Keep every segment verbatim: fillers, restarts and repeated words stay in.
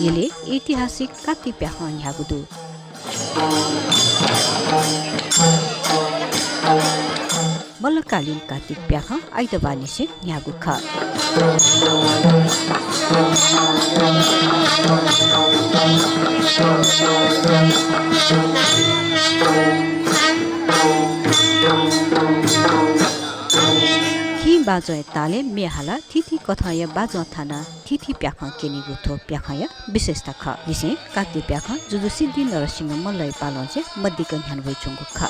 यलय् ऐतिहासिक कात्तिक प्याखं न्ह्याःगु दु। मल्लकालीन कात्तिक प्याखं आइतबाःनिसें न्ह्याःगु खः। खिं बाजंया तालय् म्ये हालाः थीथी कथंया बाजं थानाः थीथी प्याखं क्यनीगु थ्व प्याखंया विशेषता खः। लिसें कात्तिक प्याखं जुजु सिद्धिनरसिंह मल्लया पालंनिसें मदिक्क न्ह्याना वयाच्वंगु खः।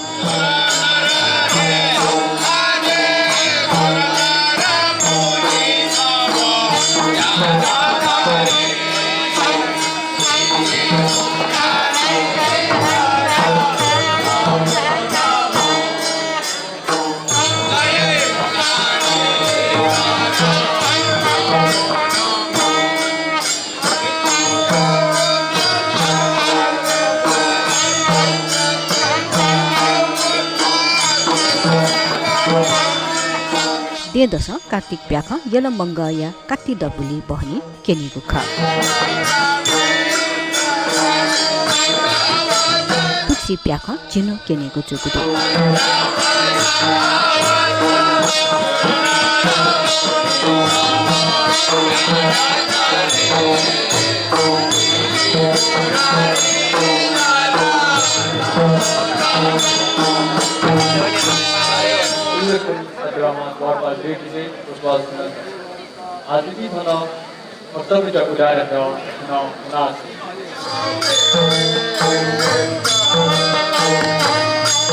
दँय्‌दसं कात्तिक प्याखं यल मंगःया कात्ति दबुलिइ बहनी क्यनीगु खः। थुगुसी प्याखं झिन्हु क्यनीगु जूगु दु।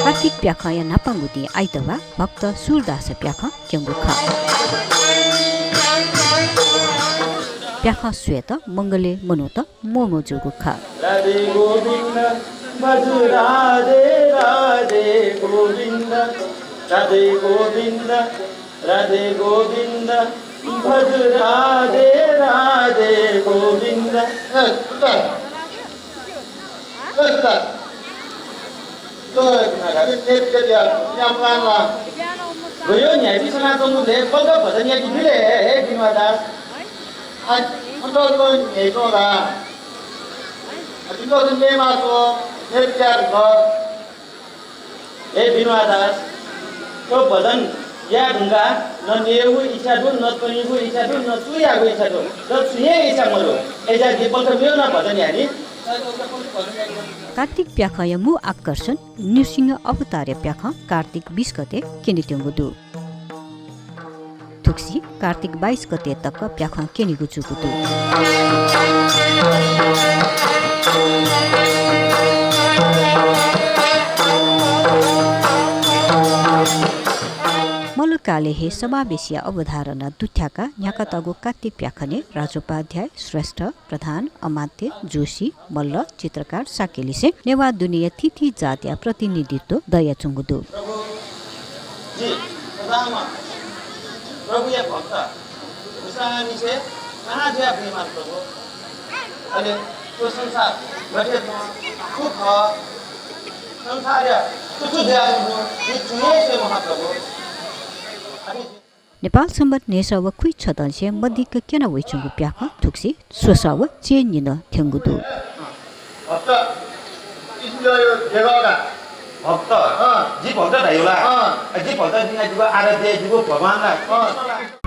कात्तिक प्याखंया न्हापांगु दिं आइतबाः भक्त सूरदास प्याखं क्यंगु खः। प्याखं स्वयेत मंगलय् मनूत म्वःम्वः जूगु खः। राधे गोविन्द, भज राधे, राधे गोविन्द, राधे गोविन्द, राधे गोविन्द, भज राधे, राधे गोविन्द। ए, सुरदास। ए, सुरदास। व यो न्ह्याइपुसे च्वनाच्वंगु लय् बल्ल भजन याइपिं दु ले, हे बिनुवा दास। आ, थ्व न्ह्याइपुसे च्वनाच्वंगु ला। आ, जिमित छु नयेमाः च्वँ, न्ह्याइपुसे च्वनाच्वंगु। हे बिनुवा दास, थ्व भजन याये धुंकाः न नयेगु इच्छा दु, न च्वनेगु इच्छा दु, न छुं यायेगु इच्छा दु, न छुं हे इच्छा मदु। अय्‌सा जि बल्ल मेगु नं भजन याये नि। कात्तिक प्याखंया मू आकर्षण नृसिंह अवतारया प्याखं कार्तिक बीस गते क्यनेत्यंगु दु। थुगुसी कार्तिक बाइस गते तक प्याखं क्यनीगु जूगु दु। मल्लकालय् हे समावेशीया अवधारणा दुथ्याकाः न्ह्याकातःगु कात्तिक प्याखनय् राजोपाध्याय, श्रेष्ठ, प्रधान, अमात्य, जोशी, मल्ल, चित्रकार, शाक्यलिसें नेवाः दुनेया थीथी जातया प्रतिनिधित्व दयाच्वंगु दु। प्रभु, जि सदाम्ह प्रभुया भक्त, उसांनिसें कहाँ जुया बुइमाल प्रभु। अले थ्व संसार गथे च्वं, छु खः, संसारया छु छु जुयाच्वंगु, जि छुं हे स्वये मखु प्रभु। अले नेपाल संवत् न्हय्‌सः व खुइछदँनिसें मदिक्क क्यना वइच्वंगु प्याखं थुगुसी स्वसः व चय्‌न्यनः थ्यंगु दु। भक्त, ईश्वरया देगः का। भक्त? अँ। जि भक्त धाइगु ला? अँ। अ, जि भक्त, जिं जिगु आराध्य, जिगु भगवान ला? अँ।